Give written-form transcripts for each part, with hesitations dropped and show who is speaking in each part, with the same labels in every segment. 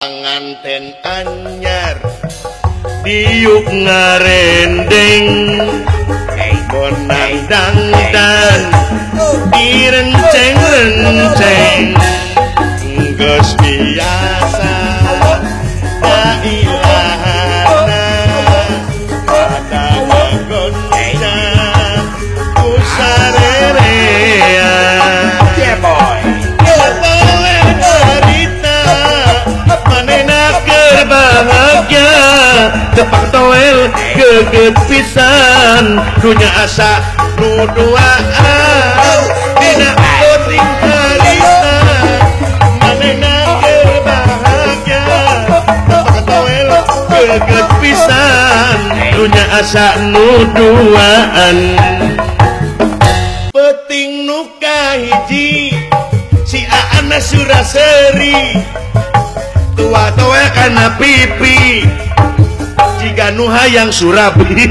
Speaker 1: Panganten anyar diuk ngarendeng bonang dangdan direnceng-renceng geus biasa dailahana pada goncang ku sarerea. Bahagia tepak toel geget pisan dunya asa nu duaan dina penting harita manehna keur bahagia tepak toel geget pisan dunya asa nu duaan. Penting nu kahiji si Aana Suraseri tua toel kana pipi jika nu hayang surabi.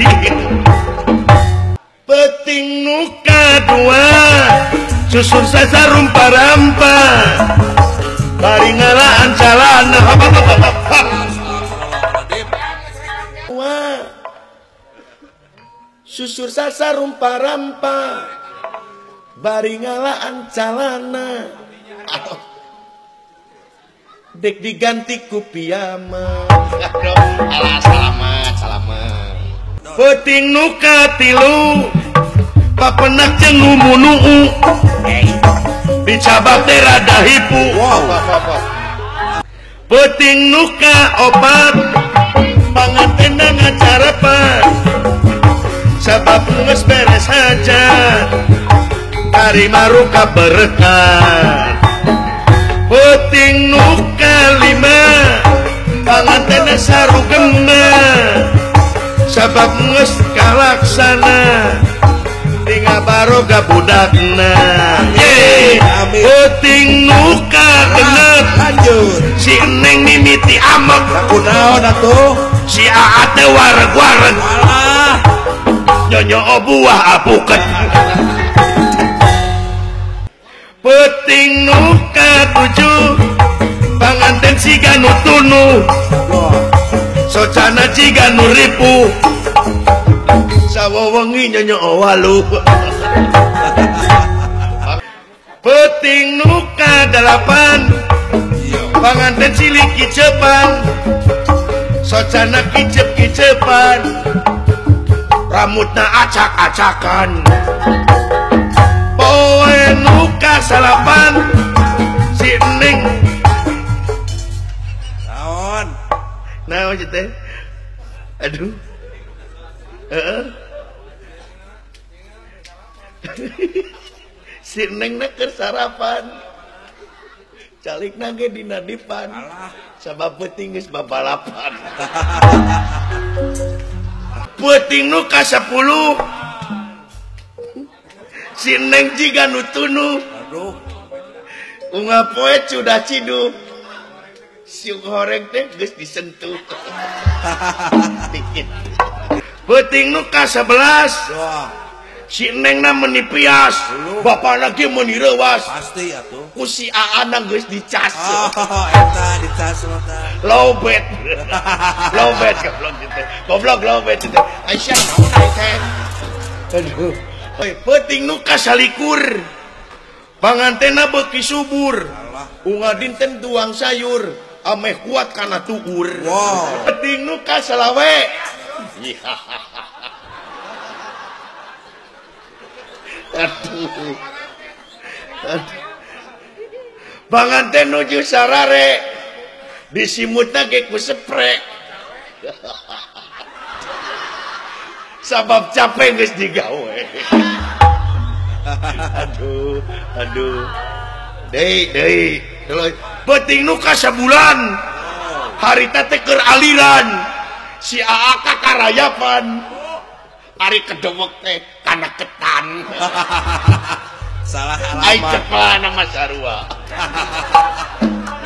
Speaker 1: Peting nu kadua susur sasarumpa-rampa bari ngalaan calana. Susur sasarumpa-rampa bari ngalaan calana. Dek diganti ku piyama. Alah salamat salamat. Peuting nu katilu papenak jeung nu munuu dicabak teh rada hipu. Peuting nu kaopat pangantenna ngacarepan sabab geus beres hajat tarima ruka berkat. Peuting nu kalima pangantenna sarugema sabab geus kalaksana tinggal baroga budakna. Peuting nu kagenep si Neng mimiti amek
Speaker 2: kunaon atuh
Speaker 1: si Aa teh wareg-wareg nyonyo buah apuket. Peuting nu katujuh panganten siga nu tunu socana jiga nu ripu sawewengi nyonyo walu. Peuting nu kadalapan panganten cilik kicepan socana kicep-kicepan rambutna acak-acakan. Poe nu kasalapan si Neng
Speaker 2: naon
Speaker 1: naon teh aduh heeh si Neng na keur sarapan calikna ge dina dipan sabab peuting geus babalapan. Peuting nu ka-10 si Neng jiga nu tunu.
Speaker 2: Aduh.
Speaker 1: Unga poe sudah ciduh. Si goreng teh geus disentuh. Dikit. Peuting nu ka-11. Si Neng na meuni pias, bapana ge meuni reuwas.
Speaker 2: Pasti atuh.
Speaker 1: Ku si Aana geus dicas.
Speaker 2: Oh, eta dicas mah.
Speaker 1: Lobet. Lobet goblok teh. Goblok lobet teh. Aisyah naon ai teh. Aduh. Peuting nu kasalikur pangantena beuki subur unga dinten tuang sayur ameh kuat kana tuur.
Speaker 2: Wow.
Speaker 1: Peuting nu kasalawe aduh aduh panganten nuju sarare disimutna ge ku sepre sabab capek geus digawe. Aduh, aduh. Deui, deui. Peuting nu kasabulan. Harita teh keur aliran. Si Aa ka karayapan. Ari kedewek teh kana ketan.
Speaker 2: Salah alamat.
Speaker 1: Ai cepana mah sarua.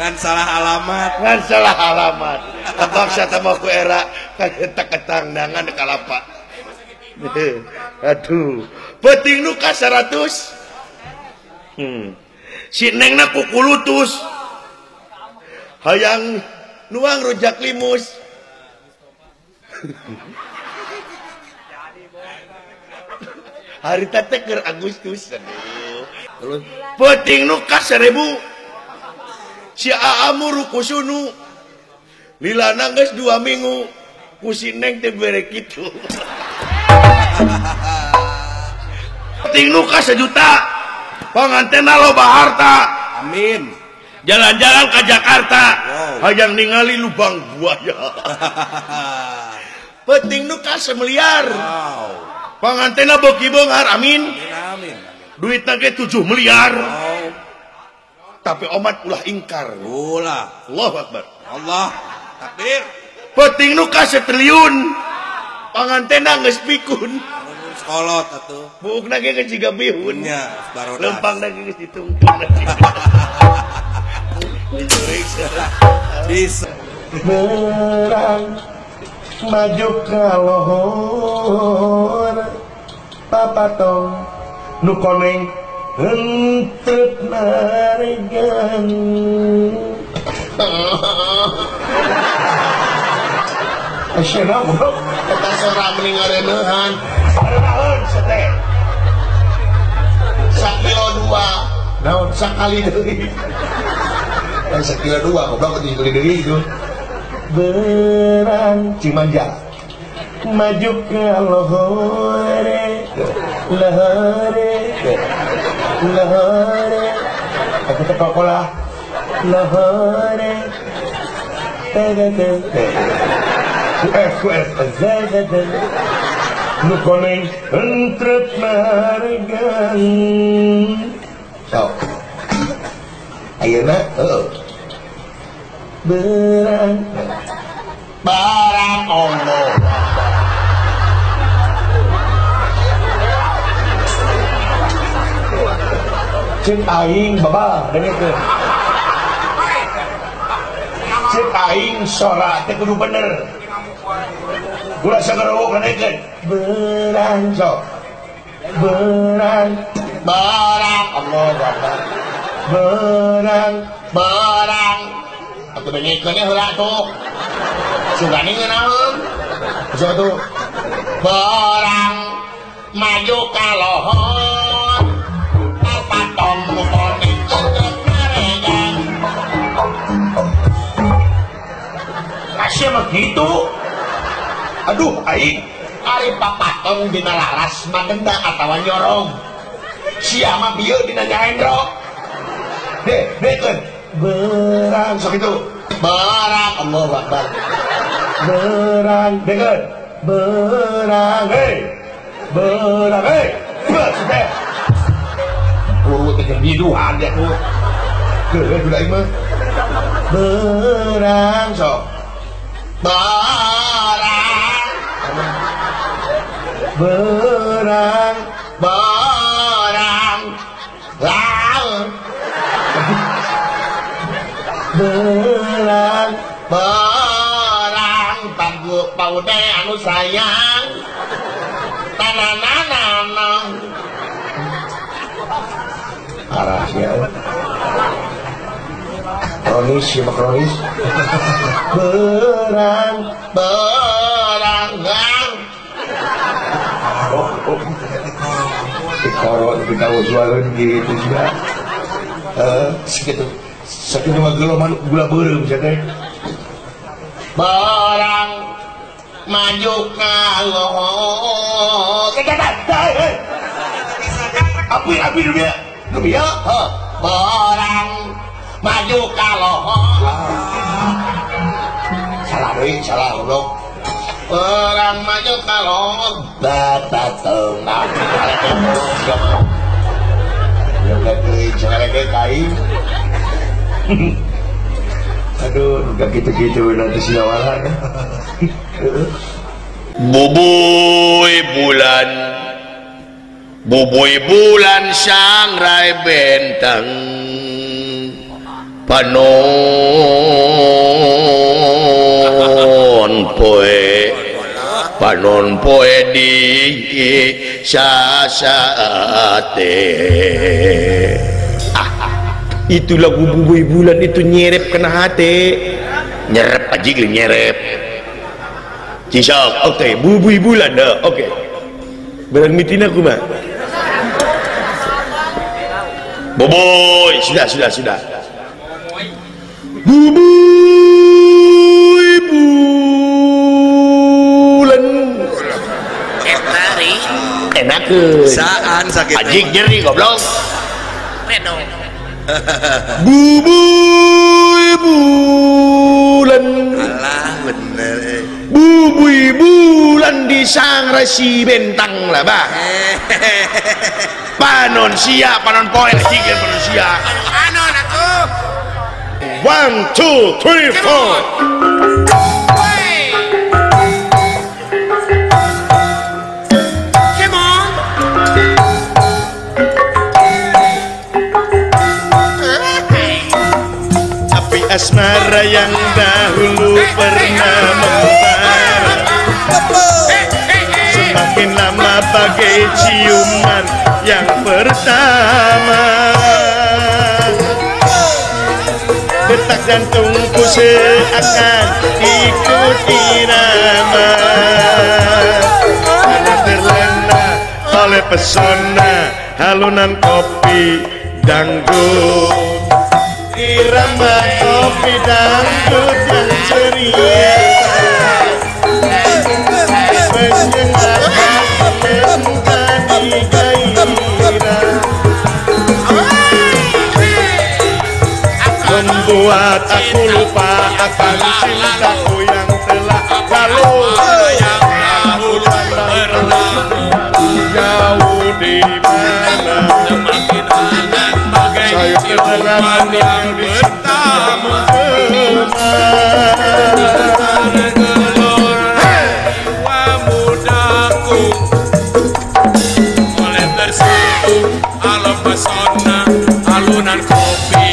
Speaker 2: Ngan salah alamat.
Speaker 1: Ngan salah alamat. Tebaksa teh ku era kagetak ketangdangan kalapa. Aduh, peuting nu ka 100. Si Nengna kukulutus. Hayang Nuang rujak limus. Harita teh keur Agustus. Aduh. Peuting nu ka 1000. Si Aa muru kusunu. Lilana geus 2 minggu. Ku si Neng teh bere kitu. Peuting nu ka 1 juta. Pangantena loba harta.
Speaker 2: Amin.
Speaker 1: Jalan-jalan ke Jakarta.
Speaker 2: Wow.
Speaker 1: Hayang ningali lubang buaya. Peuting nu ka 1 miliar.
Speaker 2: Wow.
Speaker 1: Pangantena beuki beunghar, amin.
Speaker 2: Amin, amin.
Speaker 1: Duitna ge 7 miliar.
Speaker 2: Wow.
Speaker 1: Tapi omat ulah ingkar.
Speaker 2: Ulah.
Speaker 1: Allahu Akbar.
Speaker 2: Allah. Takbir.
Speaker 1: Peuting nu ka 1 triliun. Pangantena geus pikun.
Speaker 2: Sekolot atuh.
Speaker 1: Buukna ge geus jiga bihun.
Speaker 2: Nya, barodas.
Speaker 1: Lempangna ge geus ditungtung.
Speaker 2: Bisa.
Speaker 3: Berang maju ka lohor papatong nu koneng henteu naregan. Asyana goblok
Speaker 1: eta sora mending ngareuneuhan.
Speaker 3: Naon sete?
Speaker 1: Sakilo 2.
Speaker 3: Naon sakali deui. Sakilo 2 goblok tujuh kali deui itu. Berang Cimanja maju ke lohore lohore lohore aku tekokolah lohore tete F F Z Z nu koneng entrep maregan
Speaker 1: sok ayeuna heuh
Speaker 3: berang
Speaker 1: barang Allah.
Speaker 3: Cek aing baba dengekeun. Cek aing sora teh kudu bener. Ulah sagarowok dengekeun. Berang sok. Berang
Speaker 1: barang Allah Akbar.
Speaker 3: Berang
Speaker 1: barang atuh dengekeun heula atuh. Sugani ngeunaheun.
Speaker 3: Sok atuh.
Speaker 1: Barang maju ka lohor patong nu koneng entrep naregan.
Speaker 3: Kasih mah kitu. Aduh aing
Speaker 1: ari papatong dina laras madenda atawa nyorong. Sia mah bieu dina nyaendro.
Speaker 3: Deh, dengekeun. Berang sok itu.
Speaker 1: Barang Allahu Akbar.
Speaker 3: Berang dengekeun. Berang hei. Berang hei. Teh.
Speaker 1: Urut teh biduhan dia tuh.
Speaker 3: Geus budak aing mah. Berang sok.
Speaker 1: Barang.
Speaker 3: Berang
Speaker 1: barang. Laut.
Speaker 3: Berang
Speaker 1: barang panggu paude anu sayang tananananang
Speaker 3: arah ya kronis ya kronis berang
Speaker 1: barang
Speaker 3: oh dikorot kita jualan gitu juga segitu sakitu mah geloman gula beureum sia teh.
Speaker 1: Barang maju ka lohor.
Speaker 3: Api api dunia dunia
Speaker 1: heuh barang maju ka lohor.
Speaker 3: Salah deui salah goblok.
Speaker 1: Barang maju ka lohor batateng
Speaker 3: ya deui salah kain. Aduh, enggak gitu-gitu nanti sinawalan.
Speaker 1: Bubuy bulan sangrai bentang panon poe di sasate.
Speaker 3: Itu lagu Bubuy Bulan itu nyerep kena hati, nyerep
Speaker 1: nyerep anjing lain nyerep. Cisok, oke, bubui bulan dah, oke. Barang mitina kumaha? Boboy, sudah. Bubui bulan.
Speaker 4: Eta ri.
Speaker 1: Enakeun.
Speaker 2: Saan sakit.
Speaker 1: Anjing nyeri goblok.
Speaker 4: Redo.
Speaker 1: Bubui bulan.
Speaker 2: Alah bener.
Speaker 1: Bubui bulan di sang resi bentang lah bah. Panon sia, panon poe anjing panon sia.
Speaker 4: Panon atuh.
Speaker 1: 1 2 3 4.
Speaker 4: Come on.
Speaker 1: Api asmara yang dahulu pernah membara, semakin lama bagai ciuman yang pertama. Detak jantungku seakan ikut irama, karena terlena oleh pesona halunan kopi dangdut. Irama kopi dangdut yang ceria menyengat menjadi gairah, membuat aku lupa akan cintaku yang telah lalu. Jauh di mana saya terdengar yang pertama.
Speaker 5: Mudaku oleh tersentuh alam pesona alunan kopi.